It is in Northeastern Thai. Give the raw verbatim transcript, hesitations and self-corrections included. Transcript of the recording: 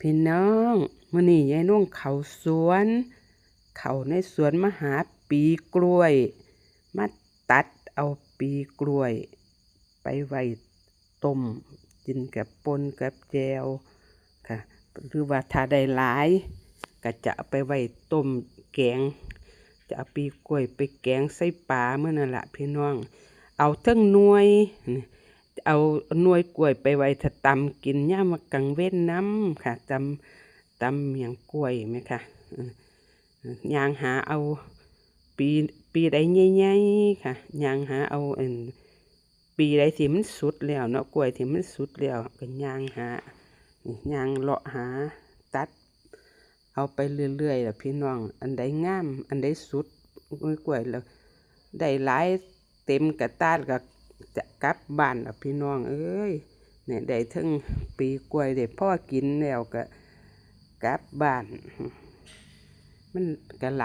พี่น้อง มื้อนี้ยายนงเข้าสวน เข้าในสวนมาหาปีกล้วย มาตัดเอาปีกล้วย ไปไว้ต้มกินกับป่นกับแจ่วค่ะ หรือว่าถ้าได้หลาย ก็จะเอาไปไว้ต้มแกง จะเอาปีกล้วยไปแกงใส่ปลามื้อนั่นล่ะพี่น้อง เอาเทิงหน่วย เอาหน่วยกล้วยไปไว้ถ้าตำกินยามกลางเว็นนำค่ะ ตำ ตำเมี่ยงกล้วยแม่นค่ะ เออ เออ ย่างหาเอา ปี ปีใดใหญ่ๆค่ะ ย่างหาเอา อัน ปีใดที่มันสุดแล้วเนาะ กล้วยที่มันสุดแล้ว ก็ย่างหา ย่างเลาะหา ตัด เอาไปเรื่อยๆล่ะพี่น้อง อันใดงาม อันใดสุด กล้วยแล้ว ได้หลายเต็มกระตาก็จะกลับบ้านล่ะพี่น้องเอ้ย เนี่ยได้เทิงปีกล้วย ได้พอกินแล้วก็กลับบ้าน มันก็หล